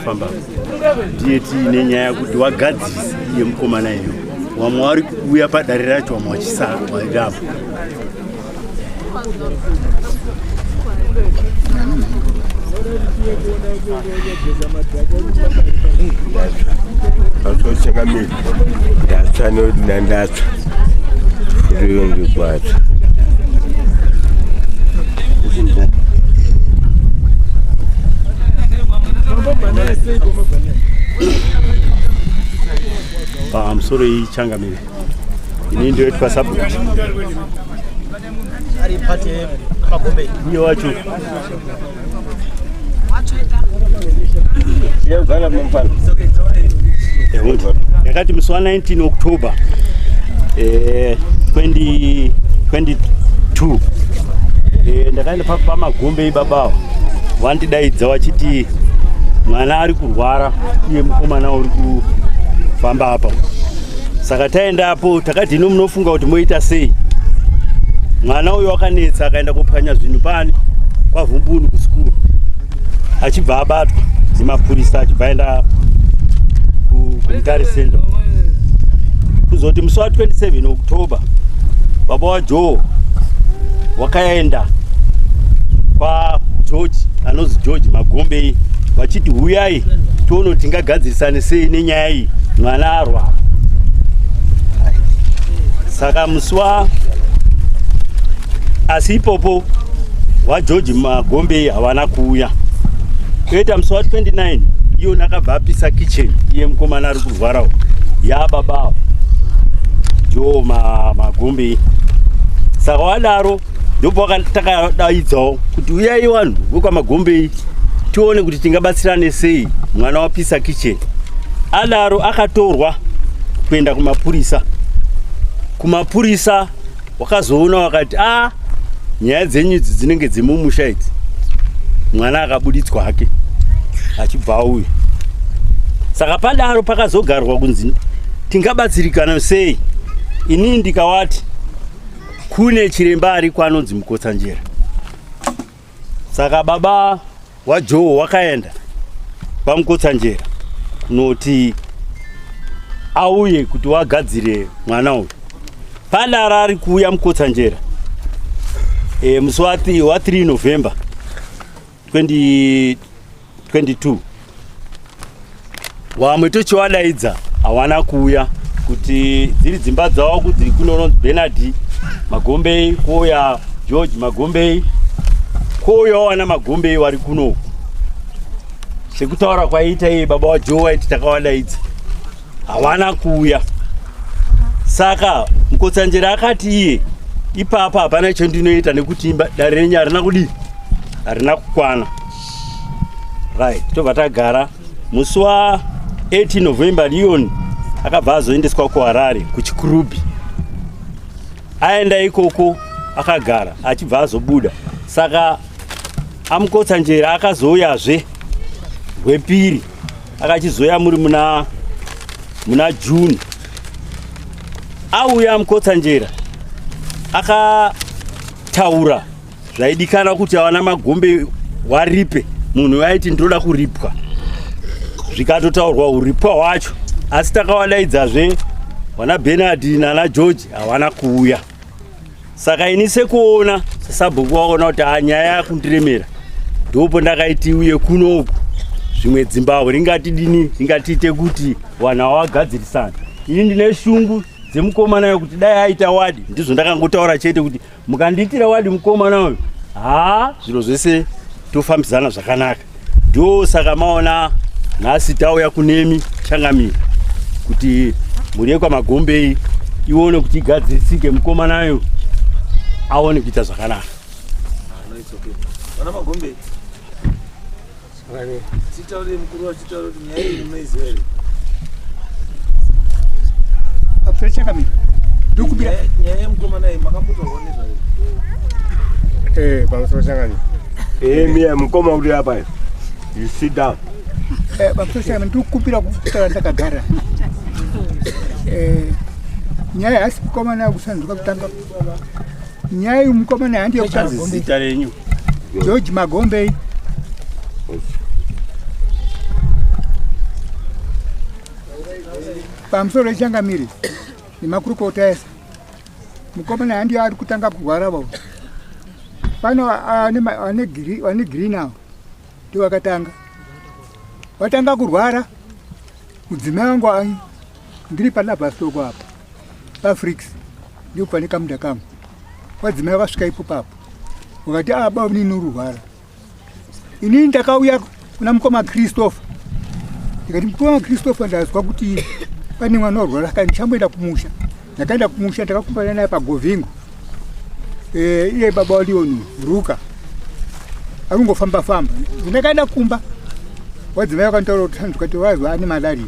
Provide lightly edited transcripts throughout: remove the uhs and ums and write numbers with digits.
kufamba ndiye tiine nyaya kuti wagadzirisa iye mukomana iyo wamwe wari kuuya padare racho wamwe wachisara wairamba. Pamusoro ndatsva nekuti ndandatsva futi ndikwatsva. Pamusoro iyi changamire, ini ndoitwa sabhuku iye wacho yakati musi wa 19 October 2022 ndakaenda pamagombe ibabawo wandidaidza wachiti mwana ari kurwara iye mukomana uri kufamba apa. Saka taendapo takati ino munofunga kuti moita sei? Mwana uyu wakanetsa akaenda kopwanya zvinhu pani kwaVhumbunu kusikuru achibva abatwa nemapurisa achibva aenda kuMutare Central. Kuzoti musi wa 27 October baba waJoe wakaenda kwa George anonzi George Magombei vachiti huyai tione kuti tingagadzirisane sei nenyaya iyi, mwana arwara. Saka musi wa asi ipopo waGeorge Magombei havana kuuya. Koita musi wa 29 iyona akabva apisa kitchen iye mukomana ari kurwarawo yababawo Joe Magombei. Saka wadaro ndipo takadaidzawo kuti uyai vanhu vekwaMagombei tione kuti tingabatsirane sei, mwana wapisa kitchen. Adaro akatorwa kuenda kumapurisa. Kumapurisa wakazoona wakati a nyaya dzenyu idzi dzinenge dzemumusha idzi. Mwana akabuditswa hake achibva auya. Saka padaro pakazogarwa kunzi tingabatsirikana sei. Inini ndikawati kune chiremba ariko anonzi Mukotsanjera. Saka baba waJoe wakaenda paMukotsanjera kunoti auye kuti wagadzire mwana uyu. Padara ari kuuya Mukotsanjera musi wa 3 November 2022 wamwe tochiwadaidza hawana kuuya kuti dziri dzimba dzavo kuti kunononzi Bernard Magombei kwouya George Magombei kwouyawo wana Magombei wari kunoku. Sekutaura kwaiita iye baba waJoe waiti takawadaidza hawana kuuya. Saka Mukotsanjera akati iye ipapa hapana chendinoita nekuti imba dare renyu harina kudii, harina kukwana. Right, tobva tagara. Musi wa 18 November Leon akabva azoendeswa kuHarare kuChikurubi. Aenda ikoko akagara achibva azobuda. Saka aMukotsanjera akazouyazve rwepiri, akachizoya muri muna June. Auya Mukotsanjera akataura zvaidikana kuti awana Magombe waripe munhu aiti ndinoda kuripwa, zvikatotaurwa uripwa hwacho. Asi takawadaidzazve wana Bernard nana George hawana kuuya. Saka ini sekuona sasabhuku waona kuti nyaya yakundiremera, ndopo ndakaiti uye kunoku zvimwe dzimbahwe ringatidini ringatiite kuti vanhu ava vagadzirisana. Ini ndine shungu dzemukomana yekuti dai aita wadi, ndizvo ndakangotaura chete kuti mukandiitira wadi mukomana uyu haa zviro zvese tofambidzana zvakanaka. Ndo saka maona nhasi tauya kunemi changamire kuti mhuri yekwaMagombei ione kuti igadzirisike, mukomana uyu aone kuita zvakanaka. Vana Magombei, titaure mukuru vachitaura kuti nyaya iyi munoiziva here? Pamusoro changamire, ndokubira Nyaya yemukomana iyi makambotaurwa nezvayo? Pamusoro changamire. Miya mukoma uri apa. You sit down. Pamusoro changamire, ndikukumbira kutaura ndakagara. Nyaya hasi mukomana kusanduka kutanga. Nyaya iyi mukomana handi yekutanga. Zita renyu? George Magombei. Pamusoro ichangamire nemakurukota ese. Mukomana handi ari kutanga kurwara vo. Pano ane green awo ndiwo akatanga. Watanga kurwara mudzimai wangu ndiri paLavastoko apa paFrix ndipo pane kamunda kangu. Wadzimai wakasvika ipo papo wakati ah baba nini ururwara. Inini ndakauya kuna mukoma Christopher ndikati mukoma Christopher ndazwa kuti pane mwana warwara saka ndichamboenda kumusha. Ndakaenda kumusha ndakakumbana naye paGovingo. Iye baba waLeon Ruka akungofamba famba. Ndakaenda kumba wadzimai vakantaura kuti ndikati wazwa ane malaria.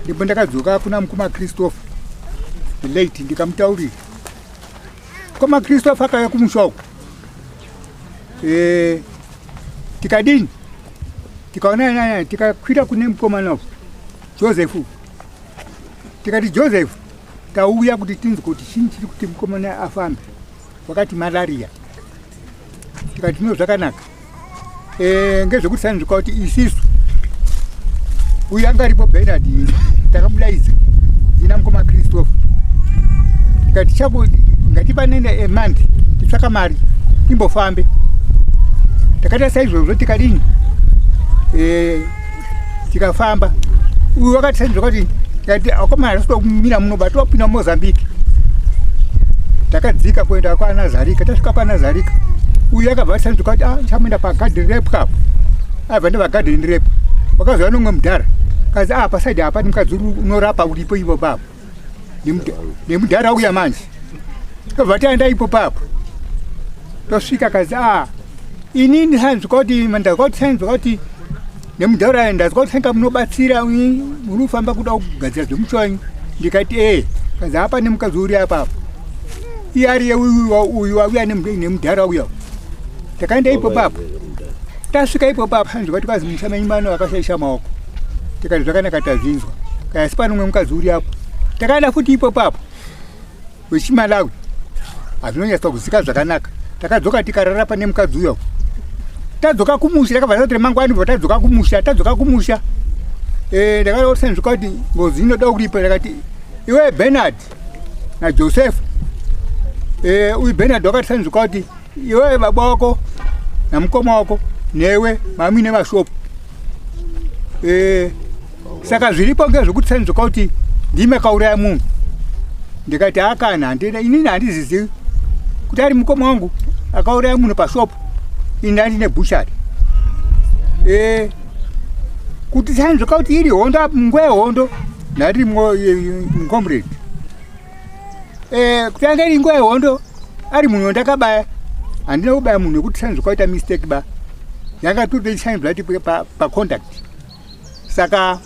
Ndipo ndakadzoka kuna mukoma Christopher late ndikamutaurira. Mukoma Christopher akauya kumusha uko. Tikadini tikaona nana tikakwira kune mukomana uko Joseph. Tikati Joseph tauya kuti tinzwe kuti chini chiri kuti mukomana afambe. Wakati malaria. Tikati no zvakanaka. Ngezvekuti sanzvika kuti isisu uyu anga aripo Bernard takamudaidza ina mukoma Christopher. Tikati chako ngatipanene a month titsvaka mari timbofambe. Takaita saizvozvo tikadini tikafamba. Uyu wakati sanzvika kuti tikati akomana hatisi kumira muno but topinda muMozambique. Takadzika kuenda kwaNazarika. Tasvika kwaNazarika uyu akabva asanzvika kuti ah chamuenda pagadheni repwa apo. Abva nepagadheni repwa. Wakazouya nomumwe mudhara. Kazi ah pasaidi apa mukadzi unorapa uripo ipo papo. Nemudhara uya manje. Tobva taenda ipo papo. Tosvika kazi ah inini sanzvika kuti ndazwa kuti sanzvika kuti nemudhara aya ndazwa kuti sanga munobatsira muri kufamba kuda kugadzira zvemusha wenyu. Ndikati kazi apa nemukadzi uri apapo. Iye ariye uyu wauya nemudhara uya. Takaenda ipo papo. Tasvika ipo papo sanzvika kuti kazi musha menyu mano akashaisha maoko. Tikati zvakanaka tazvinzwa. Kasi pano umwe mukadzi uri apo. Takaenda futi ipo papo. WechiMalawi. Hazvinonyatsa kuzika zvakanaka. Takadzoka tikarara pane mukadzi uyo. Tadzoka kumusha takabva tati mangwani bva tadzoka kumusha, tadzoka kumusha. Ndakaona sanzvika kuti ngozi inoda kuripa. Ndakati iwe Bernard na Joseph. Uyu Bernard wakati sanzvika kuti iwe baba wako na mukoma wako newe mami nemashopu. Saka zviripo ngezvekuti sanzvika kuti ndime kauraya munhu. Ndikati akana handina inini handizizivi kuti ari mukoma wangu akauraya munhu pashopu ini ndandine bhuchari. Kuti sanzvika kuti iri hondo munguva yehondo ndandiri mucomrade. Kuti anga iri nguva yehondo ari munhu wandakabaya handina kubaya munhu wekuti sanzvika waita mistake ba. Yanga tiri kuti pacontact. Saka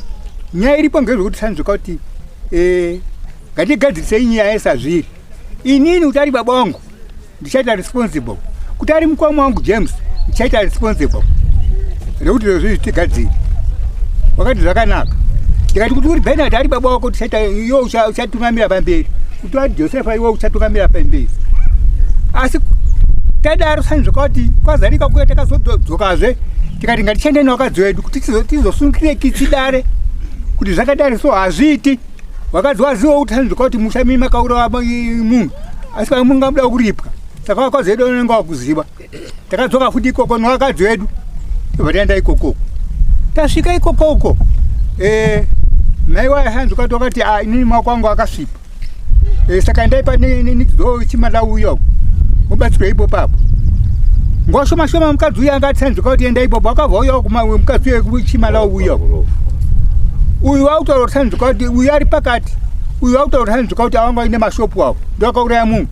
nyaya iripo ngezvekuti sanzvika kuti ngatigadzirisei nyaya yesazviri. Inini kuti ari baba wangu ndichaita responsible. Kuti ari mukoma wangu James ndichaita responsible. Rekuti zvozvi tigadzire. Wakati zvakanaka. Ndikati kuti uri Bernard ari baba wako tichaita iwe uchatungamira pamberi. Kuti ari Joseph iwe uchatungamira pamberi. Asi tadaro sanzvika kuti kwazarika kuya takazodzokazve tikati ngatichiende nevakadzi vedu kuti tizosungire kitsi dare kuti zvakadari so hazviiti. Vakadzi waziva kuti sanzvika kuti musha mimi makaurawa munhu asi mungamuda kuripwa. Saka vakadzi vedu vanenge vakuziva. Takadzoka futi ikoko nevakadzi vedu tobva taenda ikoko. Tasvika ikoko uko mai waye sanzvika kuti wakati ah inini maoko angu akasvipa. Saka endai pane chimalawi uyo mubatsirwe ipo papo. Nguva shoma shoma mukadzi uyo anga atisanzvika kuti enda ipopo akabva uya mukadzi uyo chimalawi uyo. Uyu wautaura kuti sanzvika kuti uyu ari pakati. Uyu wautaura kuti sanzvika kuti awanga aine mashopu awo ndo akauraya munhu.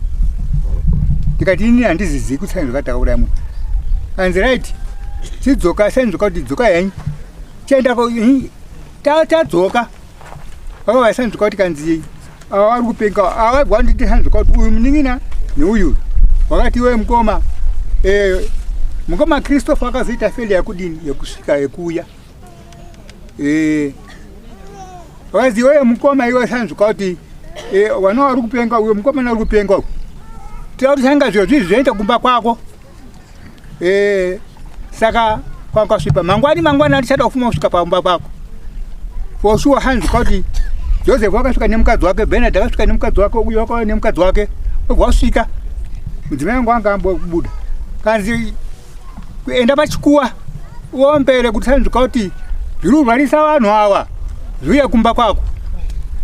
Ndikati inini handizizivi kuti sanzvika kuti akauraya munhu. Kanzi right chidzoka sanzvika kuti dzoka henyu. Chienda tadzoka. Vakabva sanzvika kuti kanzi ava vari kupenga ava vaibva vanditi sanzvika kuti uyu munin'ina neuyu wakati iwe mukoma mukoma Christopher akazoita failure yekudini yekusvika yekuuya. Wakazi iwe mukoma iwe sanzvika kuti wana vari kupenga uyo mukomana uri kupenga uyu. Tira kuti sanga zviro zvizi zvoenda kumba kwako. Saka kwakasvipa mangwani mangwani andichada kufuma kusvika pamba pako. For sure hanzvika kuti Joseph wakasvika nemukadzi wake, Bernard akasvika nemukadzi wake, uyu wakauya nemukadzi wake. Obva wasvika, mudzimai wangu anga ambobuda, kanzi kuenda pachikuwa uombere kuti sanzvika kuti zviri kurwarisa vanhu ava zviuye kumba kwako.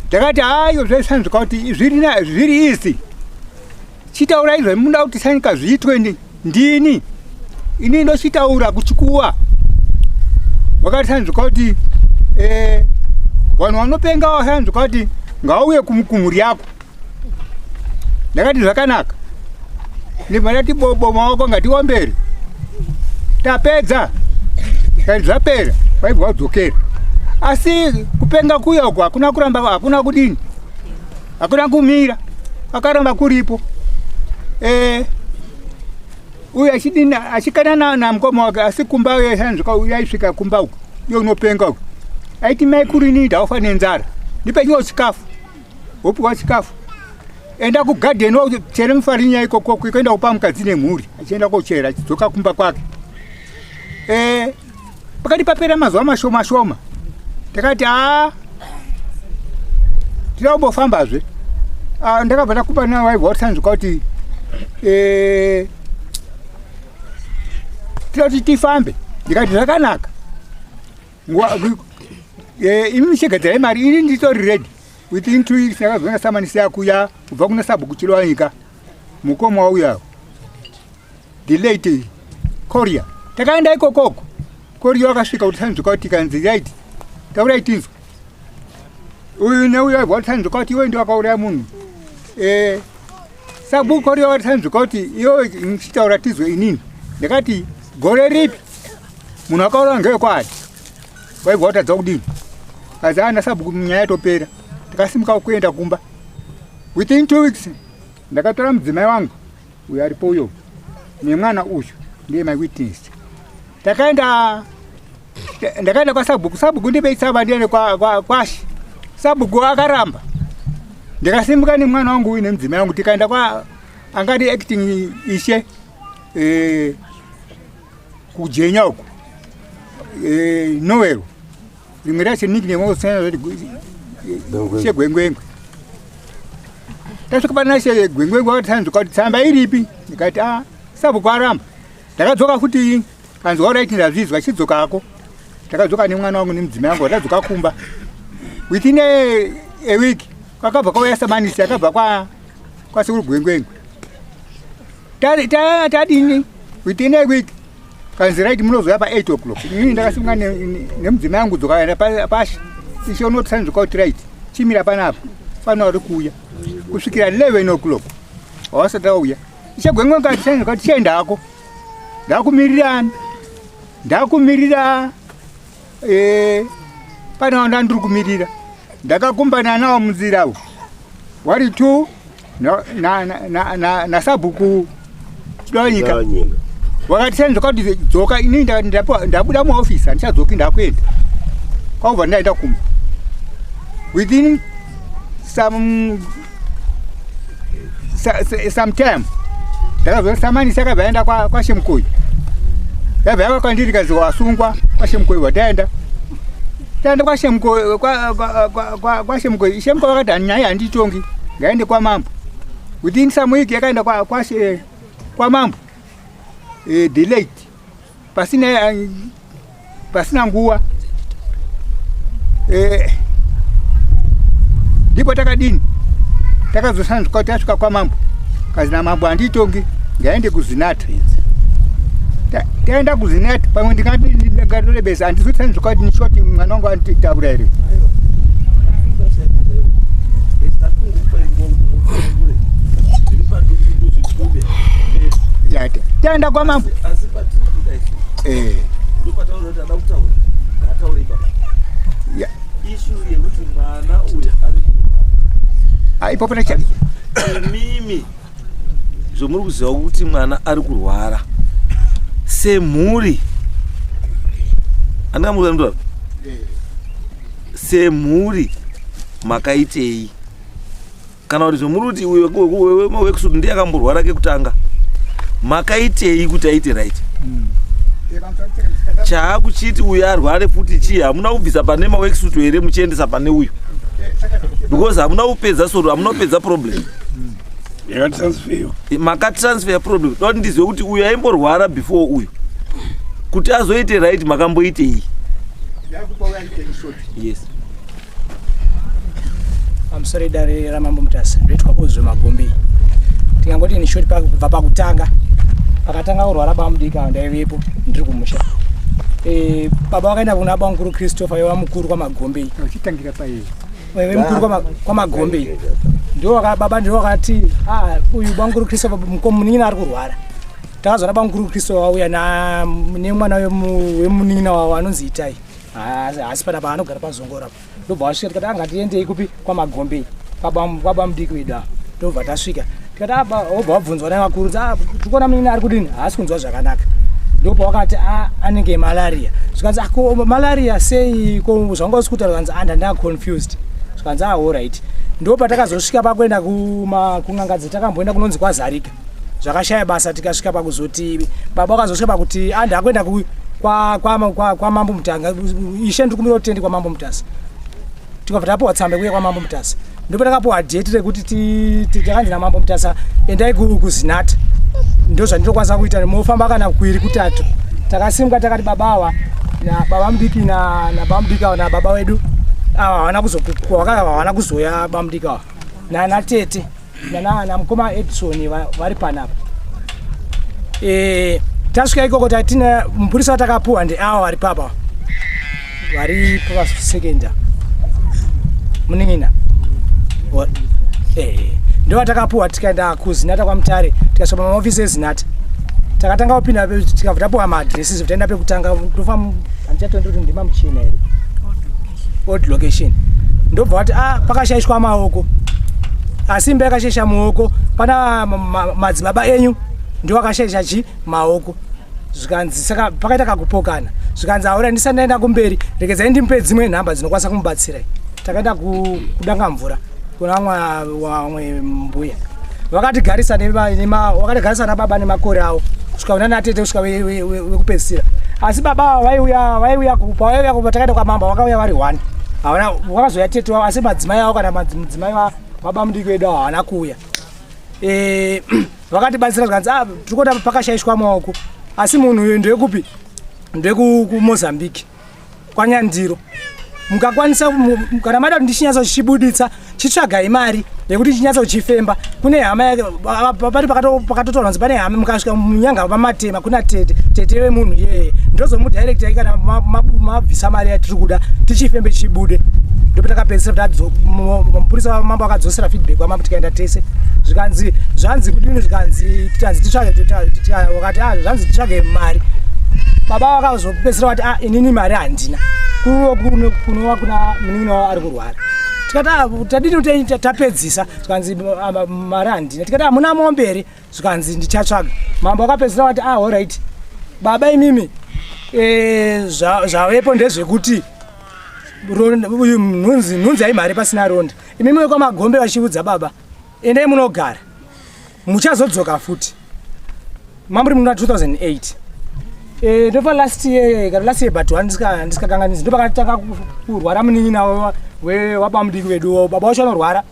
Ndakati hayo zvesanzvika kuti zviri izi, chitaurai zvamunoda kuti sanika zviitwe ndini ini ndochitaura kuchikuwa. Wakati sanzvika kuti vanhu vanopenga vasanzvika kuti ngauye kumhuri yako. Ndakati zvakanaka, ndibva ndati bobo maoko ngatiombere. Tapedza kati zvapera, vaibva vadzokera. Asi kupenga kuya uku hakuna kuramba, hakuna kudini, hakuna kumira, akaramba kuripo. Uyu achidini achikana namukoma wake, asi kumba yaisvika kumba uku iyo unopenga uku aiti mai kurini ndaufa nenzara, ndipe chimwe chikafu, wopiwa chikafu, enda kugadheni wochere mufarinya ikoko, kuenda kupa mukadzi nemhuri, achienda kochera achidzoka kumba kwake. Pakati papera mazuva mashoma shoma, takati haa tida kumbofambazve. Ndakabva ndakupa nawaibva watisanzvika kuti tida kuti tifambe. Ndikati zvakanaka, imi muchigadzirai mari, ini nditori ready. Within 2 weeks ndakazoona samanisi yakuya kubva kuna sabhuku Chilwanyika, mukoma wauya the late Korea. Takaenda ikokoko, Korea wakasvika kuti sanzvika kuti kanzi right, taurai tinzwe. Uyu neuyu aibva kuti sanzvika kuti iwe ndiwe wakauraya munhu. Sabhuku Korea wakati sanzvika kuti iwe ndichitaura tizwe inini. Ndakati gore ripi munhu akauraya ngewekwadi, waibva watadza kudini? Kazi ana sabhuku nyaya yatopera. Takasimuka kuenda kumba. Within 2 weeks ndakatora mudzimai wangu uyo aripo uyo nemwana uyu ndiye my witness. Takaenda, ndakaenda kwasabhuku, sabhuku ndipei tsamba ndiende kwashi. Sabhuku akaramba. Ndikasimuka nemwana wangu uyu nemudzimai wangu tikaenda kwa angati acting ishe kujenya uku Noel rimwe racho nickname shegwengwengwe. Tasvika pana shegwengwengwe wakati kuti tsamba iripi, ndikati a sabhuku aramba. Ndakadzoka futi kanzwa right, ndazvizwa, chidzokako. Ndakadzoka nemwana wangu nemudzimai wangu, tadzoka kumba. Within a week kwakabva kwauya samanisi akabva kwasekuru Gwengwengwe. Tadini within a week kanzi right munozouya pa 8 o'clock. Inini ndakasimuka nemudzimai wangu dzokaenda pashi, ishe unotisanzvika kuti right chimira panapa fana vari kuuya kusvikira 11 o'clock hawasati auya. Ishe Gwengwengwe katisanzvika kuti chienda hako, ndakumirirani, ndakumirira pane wanda ndiri kumirira. Ndakakumbana nawo munzira uku wari 2 nasabhuku Chidawanyika, wakati sanzvika kuti dzoka. Inini ndabuda muofisi, handichadzoki, ndakuenda kwakubva ndaenda kumba. Within some time ndakazoona samanisi akabva aenda kwaShemukoyi, yabva yava kwandiri kazi wasungwa kwaShemukoyi. Wataenda taenda kwaShemukoyi, kwaShemukoyi, Shemukoyi vakati nyaya handitongi, ngaende kwamambo. Within some week yakaenda kwamambo the late pasina nguva ndipo takadini takazosanzvika kuti tasvika kwamambo, kazi namambo handitongi, ngaende kuzinata. Taenda kuzinata, pamwe ndingatorebesa, handisi kuti kuti nishoti mwana wangu anditaura here. Taenda kwamambo. Asi patiri kuda isu ndopataura kuti ada kutaura ngaataure ipapa. Issue yekuti mwana uyu ari Ah, ipapo tacha Imimi zvomuri kuziva kuti mwana ari kurwara, semhuri andingamuaa, semhuri makaitei? Kana kuti zvomuri kuti uyu wekusutu ndiye akamborwara kekutanga, makaitei kuti aite right? Chaakuchiti uyu arware futi chii? Hamuna kubvisa pane maworksuit here muchiendesa pane uyu? Because hamuna kupedza soro, hamuna kupedza problem. Yakatransferwa. Makatransfer problem. Doti ndizive kuti uyu aimborwara before uyu kuti azoite right, makamboitei? Yes. Pamusoro, dare raMambo Mutasa, ndoitwa Ozwe Magombe. Tingangoti in short, kubva pakutanga, pakatanga kurwara bamudika, ndaivepo, ndiri kumusha. Baba vakaenda kuna bamukuru Christopher, iva mukuru kwaMagombe. Uchitangira paii? Vaive mukuru kwaMagombe. Baba ndo vakati, "Ah, uyu bamukuru Christopher, munin'ina ari kurwara." Takazoona bamukuru Christopher vauya nemwana wemunin'ina wavo anonzi Itai. Haasi panapa, anogara paZongora. Ndobva vasvika, tikati angatiendei kupi? KwaMagombe, kwabamudiki wedu ava. Ndobva tasvika, tikati wobva wabvunzwa nevakuru, "Ah, tikuona munin'ina ari kudini? Haasi kunzwa zvakanaka." Ndopa wakati, "Ah, anenge malaria." Zvikanzi, "Ah, ko malaria sei? Ko zvanga usi kutaura?" Zvikanzi, "Ah, ndanda confused." Zvikanzi, "Ah, alright." Ndo patakazosvika pakuenda kun'anga dzatakamboenda kunonzi kwaZarika, zvakashaya basa. Tikasvika pakuzoti baba vakazosvika pakuti, "Ah, ndakuenda kwaMambo Mutanga. Ishe, ndiri kumira kuti tiende kwaMambo Mutasa." Tikabva tapiwa tsamba yekuuya kwaMambo Mutasa. Ndipo takapiwa date rekuti takanzi naMambo Mutasa, "Endai kuZinata." Ndo zvandinokwanisa kuita, mofamba kana kuiri kutatu. Takasimuka, takati baba ava nababa mudiki nababa mudiki ava nababa wedu ava havana kuzoya. Baba mudiki ava natete namukoma Edison vari panapa. Tasvika ikoko, tatina mupurisa watakapuwa, ndeava vari papa, vari pasekenda munin'ina. Ndo vatakapuwa. Tikaenda kuZinata kwaMutare, tikasvika pamaofisi eZinata, takatanga kupinda, tikabva tapuwa maaddresses. Taenda pekutanga, ndofa handichatondi kuti ndima muchina here, old location. Ndobva vati, "A, pakashayishwa maoko, asi imba yakashaisha muoko pana madzibaba enyu ndo akashaisha chi maoko." Zvikanzi, saka pakaita kakupokana. Zvikanzi, "Aura, ndisati ndaenda kumberi, regedzai ndimupe dzimwe nhamba dzinokwanisa kumubatsirai." Takaenda kudanga mvura kuna vamwe mbuya, vakatigarisa vakatigarisa nababa nemakore avo kusvika una natete, kusvika wekupedzisira. Asi baba ava vaiuya pavaiuya takaenda kwamamba, vakauya vari one, havana. Vakazoya tete wavo, asi madzimai avo kana mudzimai baba mudiki wedu avo havana kuuya. Vakatibatsira. Zvikanzi, "Ah, tiri kuona pakashayishwa maoko, asi munhu uyu ndewekupi? NdewekuMozambique, kwaNyandiro. Mukakwanisa kana mada kuti ndichinyatsa chichibuditsa, chitsvagai mari yekuti chinyatsa kuchifemba. Kune hama yake." Pari pakatotaurwa kunzi pane hama, mukasvika munyanga pamatema kuna tete, tete wemunhu iyeye, ndozomudirectai kana mabvisa mari yatiri kuda tichifembe chibude. Ndipo takapedzisira mupurisa wamambo akadzosera feedback kwamambo, tikaenda tese. Zvikanzi, "Zvanzi kudini?" Zvikanzi, "Tanzi titsvage." Wakati, "Ah, zvanzi titsvage mari." Baba vakazopedzisira vati, "Ah, inini mari handina, kunova kuna munin'ina wavo ari kurwara." Tikati, "Ah, tadini kuti tapedzisa?" Zvikanzi, "Mari handina." Tikati, "Hamuna mombe here?" Zvikanzi, "Ndichatsvaga." Mambo akapedzisira vati, "Ah, alright, baba imimi, zvavepo ndezvekuti uyu nhunzi haimhari pasina ronda. Imimi wekwaMagombe vachiudza baba, endai munogara, muchazodzoka futi." Mamuri muna 2008. Ndopa last year, kana last year but one, ndisikakanganisi, ndopakatanga kurwara munin'ina wabamudiki wedu. Baba wacho anorwara,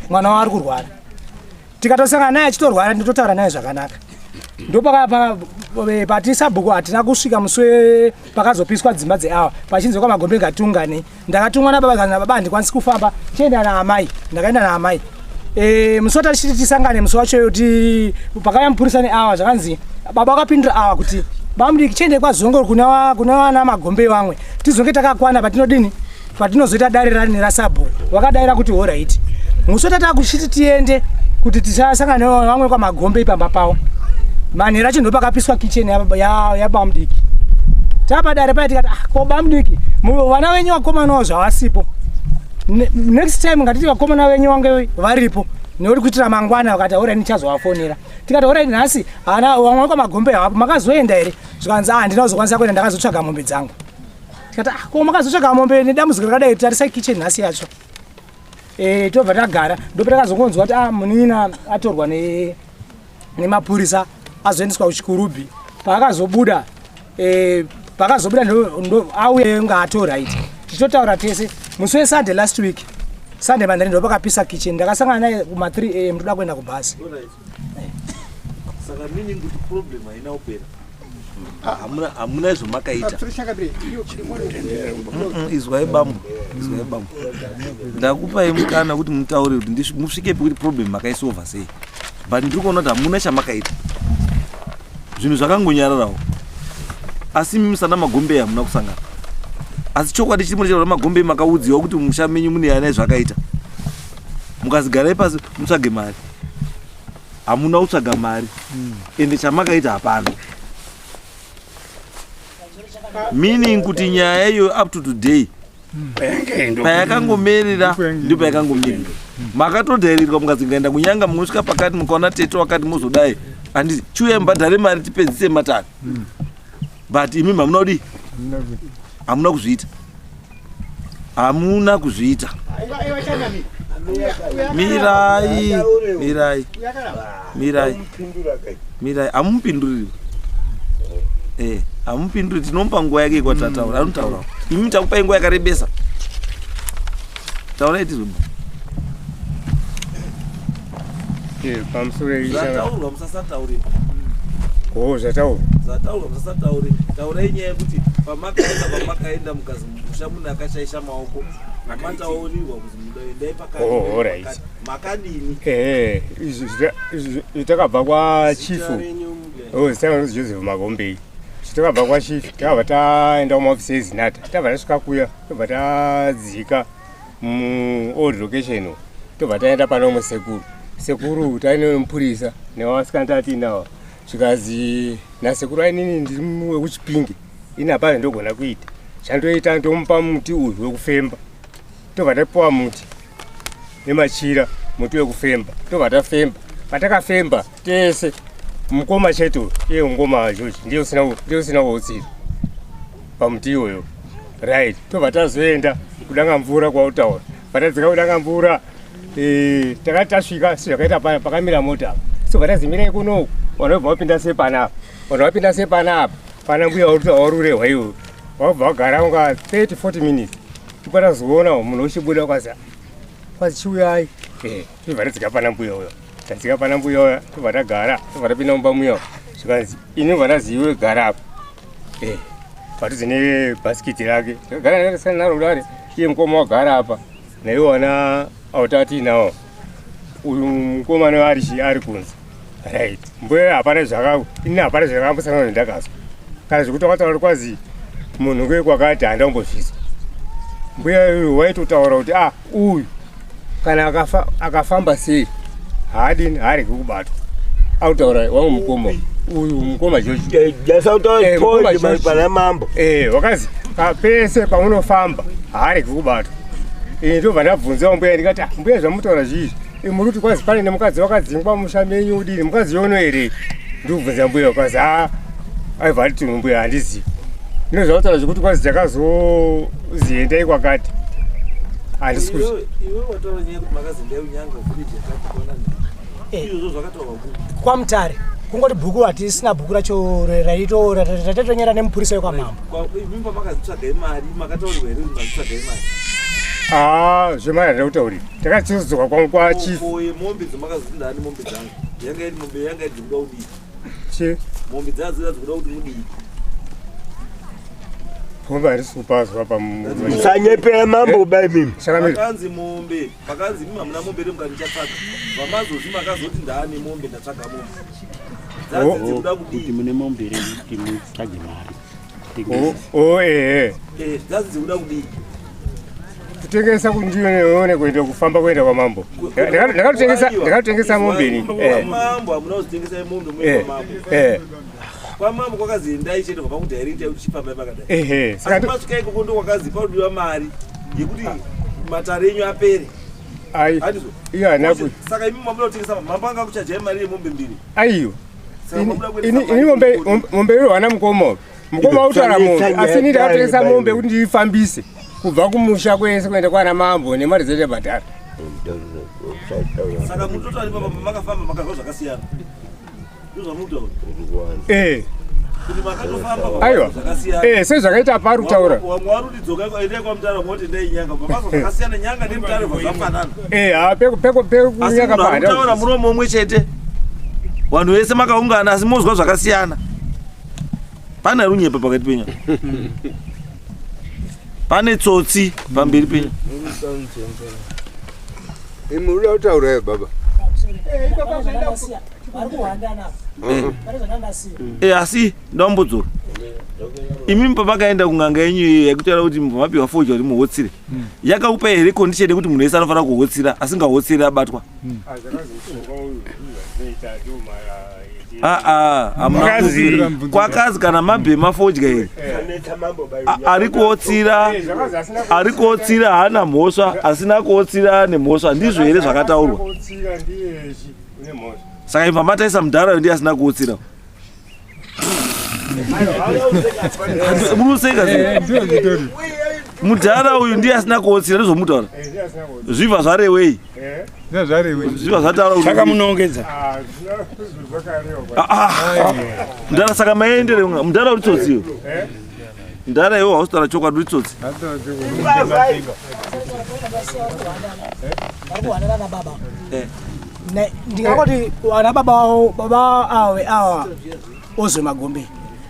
mwana wavo ari kurwara. Tikatosangana naye achitorwara, ndinototaura naye zvakanaka. Ndopati sabhuku hatina kusvika musi pakazopiswa dzimba dzeawa, pachinzi kwaMagombe ngatiungane. Ndakatumwa nababa, kana baba handikwanisi kufamba, chienda naamai. Ndakaenda naamai. Musi watachiti tisangane, musi wacho kuti pakauya mupurisa neawa, zvakanzi baba vakapindura awa kuti, "Bamudiki, chiende kwaZongoro kuna vana Magombe vamwe, tizonge takakwana patinodini, patinozoita dare rasabhuku." Vakadaira kuti, "Alright." Musi watata kuchiti tiende kuti tisasangana nevamwe kwaMagombe pamba pavo, manheru acho ndopakapiswa kitchen yabamudiki. Tapadare paya, tikati, "Ah, ko bamudiki, vana venyu vakomanawo zvavasipo, next time ngatiti vakomana venyu vange varipo nekuti kuitira mangwana." Vakati, "Alright, ndichazovafonera." Tikati, "Alright, nhasi hana vamwe kwaMagombe havapo, makazoenda here?" Zvikanzi, "Ah, handina kuzokwanisa kuenda, ndakazotsvaga mombe dzangu." Tikati, "Ah, ko makazotsvaga mombe nedambudziko rakadai? Tarisai kitchen nhasi yacho." Tobva tagara. Ndopatakazongonzwa kuti, ah, munin'ina atorwa nemapurisa, azoendeswa kuChikurubhi. Paakazobuda, paakazobuda auye nga atoright, tichitotaura tese musi weSunday last week. Sunday manheru ndo pakapisa kitchen. Ndakasangana naye kuma 3 am ndoda kuenda kubhasi. Saka meaning kuti problem haina kupera. Hamuna hamuna zvamakaita. Izwai bambo, izwai bambo. Ndakupai mukana kuti mutaure kuti musvikepi kuti problem makaisolva sei. But ndiri kuona kuti hamuna chamakaita. Zvinhu zvakangonyararawo. Asi imi musana Magombe hamuna kusangana. Asi chokwadi chiri munochitaura Magombe makaudziwa kuti musha menyu mune yana zvakaita. Mukazigarai pasi mutsvage mari. Hamuna kutsvaga mari. Ende chamakaita hapana. Meaning kuti nyaya iyo up to today payakangomerera ndipo payakangomerera. Makatodhairirwa mukazi ngaenda kunyanga munosvika pakati mukaona tete wakati mozodai. Handiti chiuya mubhadhare mari tipedzise matare. But imi hamuna kudii? Hamuna kuzviita. Hamuna kuzviita. Mirai, mirai. Mirai. Mirai, hamupinduriri. Eh, hamupinduri tinomupa nguva yake yekwatataura, anotaura. Imi takupai nguva yakarebesa. Taurai tizwe. Pamusoro Zvataurwa musasataure. Oh, zvataurwa. Zvataurwa musasataure. Taurai nyaya yekuti pamakaenda pamakaenda mukazi musha munhu akashaisha maoko. Mataurirwa kuzi munoendai pakati. Oh, all right. Makadini? Eh, izvi takabva kwa chief. Oh, zita rangu Joseph Magombei. Takabva kwa chief, takabva taenda kumaofisi eZinata. Tabva tasvika kuya, tobva tadzika mu old location. Tobva taenda pane umwe sekuru. Sekuru taine mupurisa nevasikana tatiinawo. Zvikazi nasekuru ainini ndiri wekuChipinge. Ini hapana ndogona kuita. Chandoita ndomupa muti uyu wekufemba. Tobva tapiwa muti nemachira, muti wekufemba. Tobva tafemba. Patakafemba tese mukoma chete uyu, iye mukoma George ndiye usina kuutsira pamuti iwoyo. Right, tobva tazoenda kudanga mvura kwautaura. Patadzika kudanga mvura takati tasvika sezvakaita paya pakamira mota apa. So patazimirai kunoku vanobva vapinda sepanapa. Vanhu vapinda sepanapa pana mbuya warurehwa iwoyo. Wabva wagara unga 30 40 minutes. Tipatazoona munhu uchibuda kwazi kwazi chiuyai. Tobva tadzika pana mbuya uyo. Tadzika pana mbuya uyo tobva tagara tobva tapinda mumba muya. Zvikanzi ini bva ndazi iwe gara apa. Padhuze nebhasikiti rake. Tagara nakasiyana naro kudare. Iye mukoma wagara apa. Naiwo wana autati nawo. Uyu mukomana ari ari kunze. Right. Mbuya hapana zvaka ini hapana zvakambosangana ndakazwa. Kana zvekuti wakataura kwazi munhu ngeye kwakati handa kumbozvizwa. Mbuya uyu waitotaura kuti ah uyu kana akafamba sei haadini haaregi kubatwa. Autaura wangu mukoma uyu mukoma George. Jasautaura pana mambo. Wakazi pese paunofamba haaregi kubatwa. Ndobva ndabvunzawo mbuya ndikati mbuya zvamutaura zvizvi muri kuti kwazi pane nemukadzi wakadzingwa musha menyu udini mukadzi yono here? Ndikubvunza mbuya kwazi a aibva ati mbuya handizivi. Ndino zvakutaura zvekuti kwazi takazoziendai kwakati. Handisi kuzi. Iwe wataura nyaya yekuti makazoendai kunyanga village yakati kuona izvozvo zvakataurwa kupi? KwaMutare. Kungoti bhuku hatisina bhuku racho raito ratatonyera nemupurisa wekwamambo. Imi pamakazitsvagai mari makataurirwa here kuti mazitsvagai mari? Ah, zvemari handina kutaurira. Takachizodzoka kwangu kwachief. Mombe dzamakazoti ndani mombe dzangu. Yanga iri mombe yanga iri dzikuda kudii? Che. Mombe dzadzo dzikuda kuti mudii? Pombe harisi kupazwa pa Musanyepera mambo bai mimi. Pakanzi mombe, pakanzi mimi hamuna mombe ere mukati ndichatsvaga. Vamazozi makazoti ndaane mombe ndatsvaga mombe. Dzadzi dzikuda kudii? Kuti mune mombe ere kuti mutsvage mari. Oh eh. Dzadzi dzikuda kudii? Kutengesa kundione kuenda kufamba kuenda kwa mambo. Ndakatengesa mombe ini. Mambo hamuna kuzitengesa mombe mune mambo. Kwa mambo kwakazi endai chete kubva kudhairekta kuti chifambai makadai. Saka masvika ikoko ndo kwakazi panodiwa mari yekuti matare enyu apere. Ai. Iyo haina ku. Saka imi mamuda kutengesa mambo anga kuchajai mari yemombe mbiri. Aiyo. Ini mombe mombe iyo hana mukoma. Mukoma utaura mombe asi ini ndakatengesa mombe kuti ndiifambise kubva kumusha kwese kuenda kwana mambo nemari dzete bhadhara. Saka mutoto ari papa makafamba makazwa zvakasiyana. Kuti makatofamba Aiwa. zvakasiyana. Eh, sezvakaita pari kutaura. Wamwe wari kuti dzoka endai kwaMutare, vamwe voti endai Nyanga. Mabasa zvakasiyana, Nyanga neMutare zvafanana. Eh, ha peku peku Asi pekunyanga munhu ari kutaura pahanda. muromo umwe chete, vanhu vese makaungana, asi mozwa zvakasiyana. Pane runyepa pakati penyu, pane tsotsi pamberi penyu. Imi uda kutaura here baba? Vari kuhwandana pane zvandandasiya. E, asi ndambodzora, imi pamakaenda kun'anga yenyu iyo yekutaura kuti mapiwa fodya kuti muhotsire, yakakupa here condition yekuti munhu wese anofanira kuhotsira, asingahotsiri abatwa? Aa, hamuna. Kwakazi. Kwakazi kana mabhema fodya here, ari kuotsira, ari kuotsira haana mhosva, asina kuotsira ane mhosva, ndizvo here zvakataurwa? Saka imva mataisa mudhara ndiye asina kuotsira, muruseka sei? Mudhara uyu ndiye asina kuotsira, ndizvomutaura, zvibva zvarewei? Zvibva zvataura kuti Saka munongedza. Ah, ah. Mudhara, saka maendere mudhara uri tsotsi iwe. Mudhara iwe hausitaura chokwadi, uri tsotsi. Vari kuhwandana nababa. Ndingangoti vana baba vavo, baba ave ava ozwe Magombe,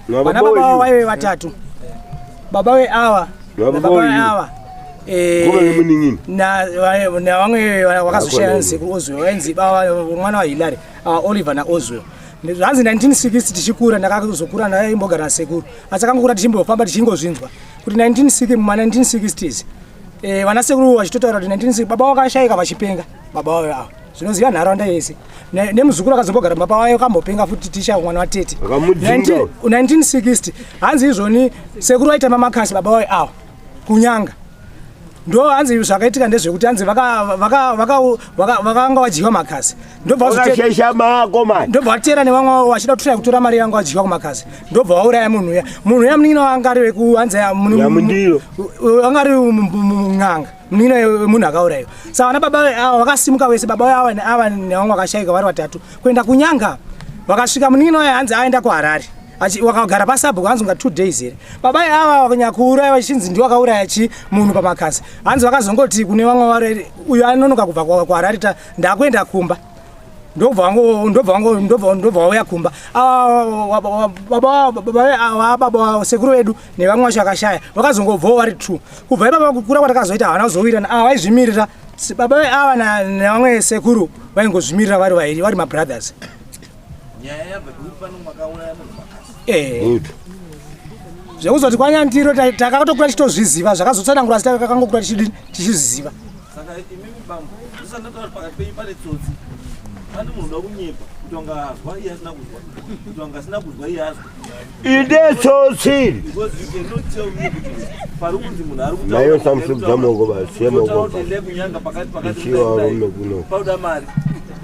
vana baba vavo vaive vatatu, baba veava nababa veava Ngoma nemunin'ina. Navamwe vakazoshaya sekuru Ozwell vainzi baba mwana waHillary, Oliver naOzwell. Zvanzi 1960 tichikura, ndakazokura ndaimbogara nasekuru, asi akangokura tichimbofamba tichingozvinzwa kuti 1960, muma 1960s, vana sekuru vachitotaura kuti 1960 baba vakashayika vachipenga, baba vavo ava, zvinoziva nharaunda yese. Nemuzukuru akazombogara baba vayo kambopenga futi, tisha mwana watete. Vakamudzinga. 1960 hanzi izvoni sekuru vaitamba makasi, baba vayo ava, kuNyanga. Ndo hanzi zvakaitika ndezvekuti hanzi vakanga vadyiwa makasi, ndobva Wakashesha mako mani. Ndobva vatera nevamwe vavo vachida kutoya kutora mari yanga vadyiwa kumakasi, ndobva vauraya munhu uya. Munhu uya munin'ina wanga ari weku hanzi Nyamundiro. Anga ari n'anga, munin'ina wemunhu akaurayiwa. Saka vana baba ava vakasimuka vese, baba ava ava nevamwe vakashayika vari vatatu, kuenda kuNyanga. Vakasvika, munin'ina wayo hanzi aenda kuHarare, wakagara pasabhuku hanzi unga 2 days here. Baba ava vakanyakuuraya vachinzi ndiwo akauraya chi munhu pamakasi. Hanzi vakazongoti kune vamwe vari, uyo anonoka kubva kuHarare, ndakuenda kumba, ndobva vauya kumba. Ava, baba sekuru vedu nevamwe vacho vakashaya vakazongobvawo vari two. Kubva ipapa kukura kwatakazoita, havana kuzowirirana. Ava vaizvimirira, baba ava nevamwe sekuru vaingozvimirira vari vairi, vari mabrothers. Nyaya yabva pekuti pano makauraya munhu makasi. Eh. Zvekuzoti kwaNyandiro takatokura tichitozviziva, zvakazotsanangura, asi takangokura tichizviziva. Saka imimi bambo, ndisati ndataura kuti pakati penyu pane tsotsi, pane munhu uda kunyepa kuti wanga azwa iye asina kuzwa, kuti wanga asina kuzwa iye azwa. Inde tsotsi. Because you cannot tell me kuti pari kunzi munhu ari Nayo samusubza moko basiye moko. kutaura kuti endai kuNyanga pakati pakati Ichiwa kudai, varume kuno. pauda mari,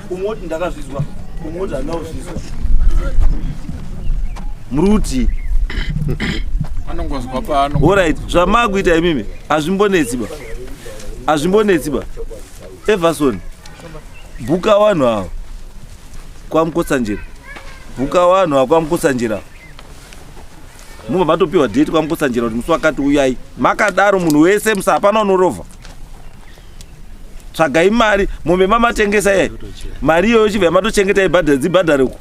umwe oti ndakazvizwa, umwe oti handina kuzvizwa. Muri kuti Anongozwa paano. Alright, zvamakuita imimi hazvimbonetsi ba, hazvimbonetsi ba. Everson, bhuka vanhu ava kwaMukotsanjera, bhuka vanhu ava kwaMukotsanjera, mubva matopiwa date kwaMukotsanjera kuti musi wakati uyai. Makadaro munhu wese musa, hapana unorovha. Tsvagai mari, mombe mamatengesa iyai, mari iyoyo chibva yamatochengeta, ibhadhare, dzibhadhare uko.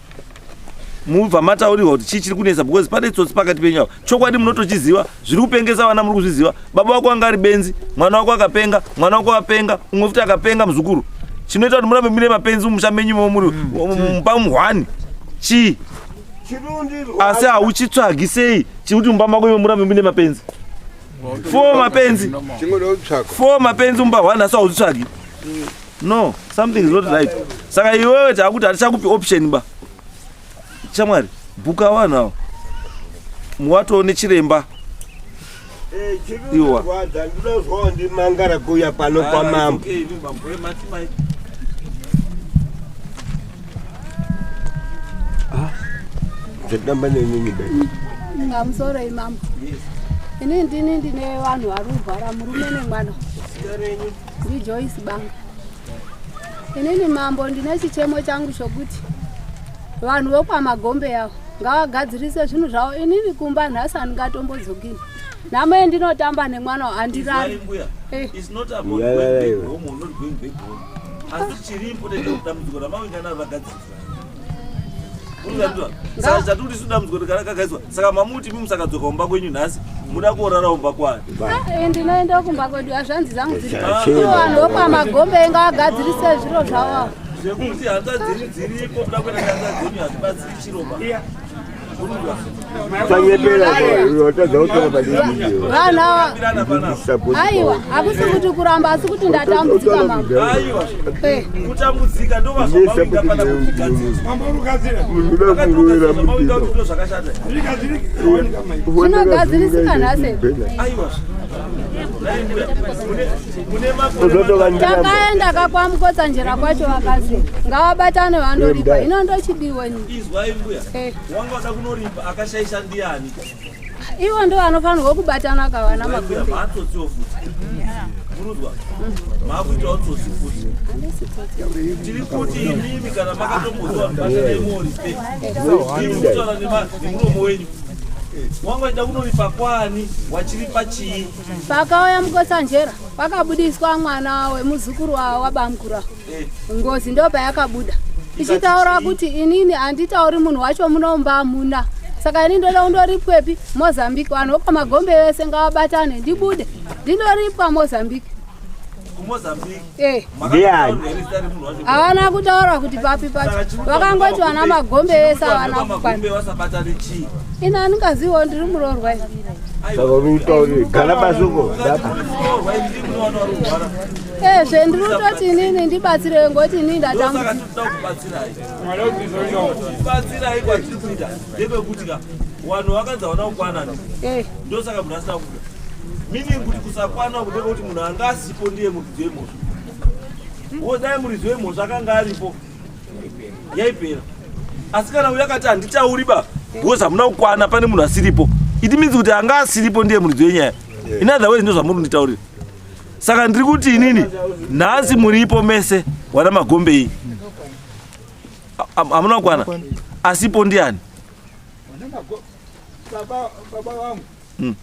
Mubva mataurirwa kuti chii chiri kunetsa, because pane tsotsi pakati penyu ava. Chokwadi munotochiziva, zviri kupengesa vana muri kuzviziva. Baba wako anga ari benzi, mwana wako akapenga, mwana wako apenga, umwe futi akapenga, muzukuru. Chinoita kuti murambe mune mapenzi mumusha menyu imo muri pamuhwani chii? Asi hauchitsvagi sei chikuti mumba mako imo murambe mune mapenzi four, mapenzi Chingoda kutsvaka. four, mapenzi mumba hwani, asi hauchitsvagi? No, something is not right. Saka iwewe taakuti hatichakupi option ba. Shamwari, bhuka vanhu ava, muwatoo nechiremba. Iwa. Chirwadza ndinozwawo ndimangara kuuya pano kwamambo. Okay, imi bambo, mati mai. Zvatamba nenini bai. Pamusoro imambo, ini ndini ndine vanhu vari kurwara, murume nemwana. NdiJoyce Banga inini. Mambo, ndine chichemo changu chokuti vanhu vokwaMagombe avo Ngavagadzirise zvinhu zvavo. Inini kumba nhasi handingatombodzokini. Nhamo yendinotamba nemwana handirari. Eh. It's not about going back home or not going back home. Asi chiripo ndechekuti dambudziko ramawinga naro ragadzirisa. Saka chatiri isu dambudziko rakagadzirwa. Saka mamuti imi musakadzoka kumba kwenyu nhasi muda kuorara kumba kwani? Ah, eh, ndinoenda kumba kwedu hazvanzi dzangu dziri. Vanhu vokwamagombe ngavagadzirise zviro zvavo. Zvekuti hanzvadzi dziripo muda kuenda nehanzvadzi dzenyu hazvibatsiri chiroba. Vanhu ava aiwa hakusi kuti kuramba asi kuti ndatambudzika mama. Aiwa eh. kutambudzika ndovazvamavinga pana kugadzirisa zvakashata zvinogadzirisika nhasi. Aiwa Takaenda ka kwaMukotsanjera kwacho vakazi ngavabatane vandoripa hino ndochidiwa ini. Izwai mbuya eh. Wanga wada kunoripa akashaisha ndiani? Ivo ndo vanofanirwa kubatana ka vana magombe. Maatsotsiwo futi. Muruzwa. Maakuitawo tsotsi futi. Tiri kuti imimi kana makatomboziwa batanai moripe. Imi kutaura nemuromo wenyu. Wanga wachida kunoripa kwani wachiripa chii? Pakauya Mukotsanjera pakabudiswa mwana wemuzukuru wabamukuru ava. Eh. Ngozi ndo payakabuda ichitaura kuti inini handitauri munhu wacho munomba hamuna saka ini ndoda kundoripwepi Mozambique vanhu vokwamagombe vese ngavabatane ndibude ndindoripwa Mozambique. KuMozambique. Eh. Ndiani? Havana kutaura kuti papi pacho vakangoti vana magombe vese havana kukwana. Magombe vasabatane chii? Ini handingaziviwo ndiri muroorwa ini. Saka uri gara pasi uko. Ezve ndiri kutoti inini ndibatsirewe ngoti inini ndatambudzika. Ndosaka tinoda kubatsirai. Kubatsirai kwatiri kuita ndepekuti ka vanhu vakanzi havana kukwana Eh. ndosaka munhu asina kuda. Meaning kuti kusakwana uku ndepekuti munhu anga asipo ndiye muridzi wemhosva. Wo dai muridzi wemhosva akanga aripo yaipera. Asi kana uyu akati handitauri ba because hamuna kukwana pane munhu asiripo. It means kuti anga asiripo ndiye muridzi wenyaya. In other words ndozvamuri kunditaurira. Saka ndiri kuti inini nhasi muripo mese wana magombe iyi. Hamuna kukwana. Asipo ndiani? Baba vangu Mm.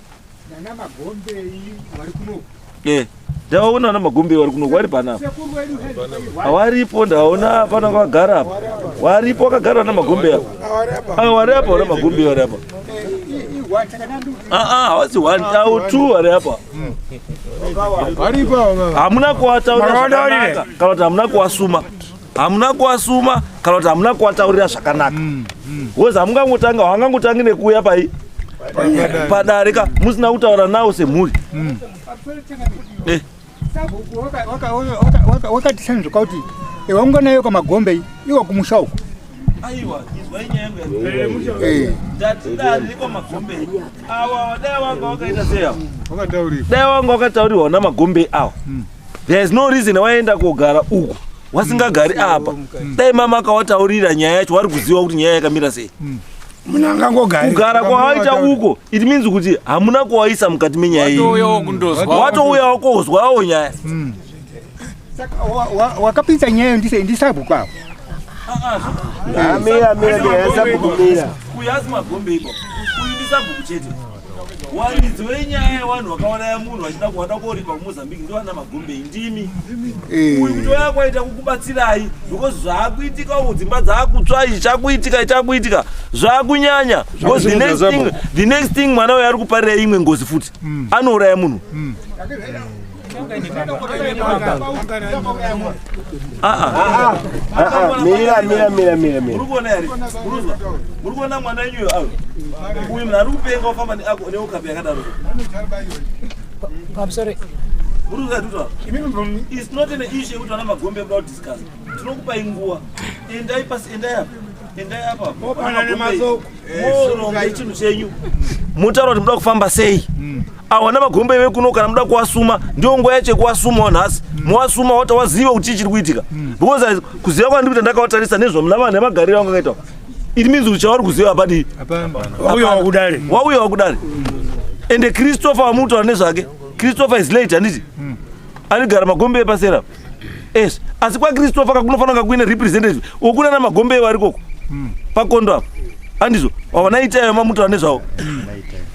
nana magombei vari kunoku. Eh. Ndaona vana magombe vari kunoku vari panapa. Sekuru wedu Awaripo ndaona pana vakagara apa. Waripo vakagara vana magombe apa. Ah wari apa vana magombe vari apa. Ah ah hawasi one au two vari apa. Hamuna kuwataurira zvakanaka kana kuti hamuna kuwasuma. Hamuna kuwasuma kana kuti hamuna kuwataurira zvakanaka. Because hamungangotanga havangangotangi nekuuya pai padare ka musina kutaura nawo semhuri. Eh. Wakati sanzvika kuti wanga nayo kwamagombe iwo kumusha uko. Aiwa, izwai nyaya yangu Eh. Ndati dare kwamagombe awa dai wanga wakaita sei awa? Dai wanga wakataurirwa namagombe awa. There is no reason waenda kogara uku wasingagari apa. Dai mama akawataurira nyaya yacho wari kuziva kuti nyaya yakamira sei. Munhu angangogari. Kugara kwawaita uko it means kuti hamuna kuwaisa mukati menyaya iyi. Watouyawo kundozwa. Watouyawo kozwawo nyaya. Saka wakapinza nyaya ndisabhuku avo. Mira, mira, mira, sabhuku mira. Uyu asi magombe ipo. Uyu ndisabhuku chete. Waridzi wenyaya yevanhu vakauraya munhu vachida kuwada koripa kuMozambique ndovana magombe ndimi. Uyu kutoya kwaita kukubatsirai because zvaakuitika uku dzimba dzaakutsva ichi chakuitika chakuitika zvaakunyanya because the next thing mwana uyu ari kuparira imwe ngozi futi anouraya munhu. Mira, mira, mira, mira, mira. Muri kuona here? Muruzwa? Muri kuona mwana wenyu uyo ayo? Uyu munhu ari kupenga ofamba neukapi yakadaro. Pamusoro. Muruzwa ndikuti It's not an issue yekuti vana magombe kuda kudiscuss. Tinokupai nguva. Endai pasi, endai apa. Endai apa. Mopanane masoko. Moronge chinhu chenyu. Motaura kuti muda kufamba sei. Awa namagombe vekuno kana muda kuwasuma ndiyo nguva yacho yekuwasumawo nhasi. Mowasuma woti waziva kuti chii chiri kuitika. Because kuziva kwandiri kuita ndakawatarisa nezvamuna nemagariro angu akaita. It means kuti chavari kuziva hapadii. Wauyawo kudare. Wauyawo kudare. Ende Christopher wamutaura nezvake. Christopher is late handiti? Anigara magombe epasera. Yes. Asi kwaChristopher kakunofanira kunge kuine representative. Ukuna namagombe vari koko. Pakondo apa. Andizvo wavanaitayo mamutaura nezvavo,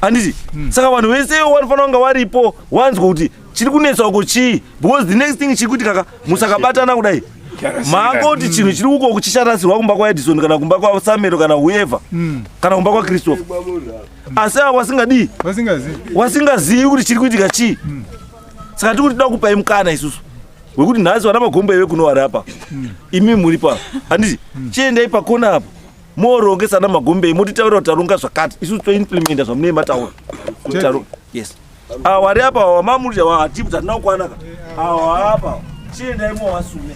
handiti? Saka vanhu vese vanofanira kunga varipo, wanzwa kuti chiri kunetsa uko chii, because the next thing chiri kuitika ka, musakabatana kudai, maangoti chinhu chiri uko chicharasirwa kumba kwaEdison kana kumba kwaSamero kana whoever kana kumba kwaChristopher, asi ava wasingadii, wasingazivi kuti chiri kuitika chii. Saka tiri kuti toda kupai mukana isusu wekuti nhasi vana Magombe vekuno vari apa, imi muri pa, handiti? Chiendai pakona apo, morongesa ana Magombe, motitaurira kuti taronga zvakati, isusu toimplementa zvamunee mataura. Yes, awa wari apa wamamuri hatipu tatina kukwanaka awa apa, chiendai mowasume.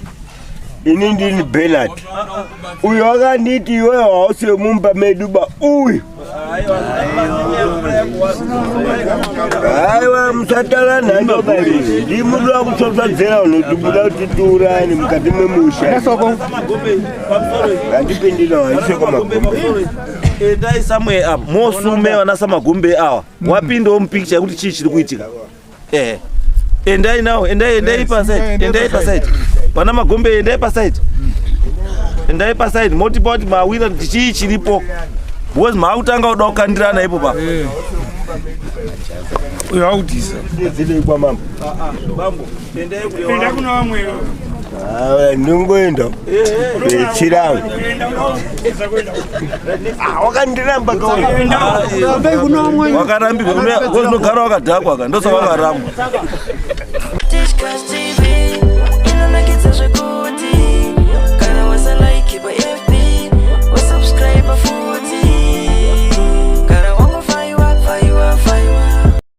Ini ndini Bernard uyu akanditi, "Iwewe hausi wemumba medu ba uyu." Aiwa, musatara nhando bairi, ndimuda kutsvatsvadzera unotibuda kuti tiurayani mukati memusha. Handipindina waiseko Magombe. Endai somewhere apa, mosume vana saMagombe awa, wapindawo mupicture yekuti chii chiri kuitika. Endai nawo, endai, endai paside, endai paside, vana Magombe, endai paside, endai paside, motipa kuti mawira kuti chii chiripo, because maakutanga kuda kukandirana ipo pa. Uyo akutisa. Dzidei kwamambo. Bambo, endai. Enda kuna vamwe. Ndingoenda chirango, wakandiramba. Wakarambirwa, unogara wakadhakwa ka, ndosaka wakarambwa. Discuss TV.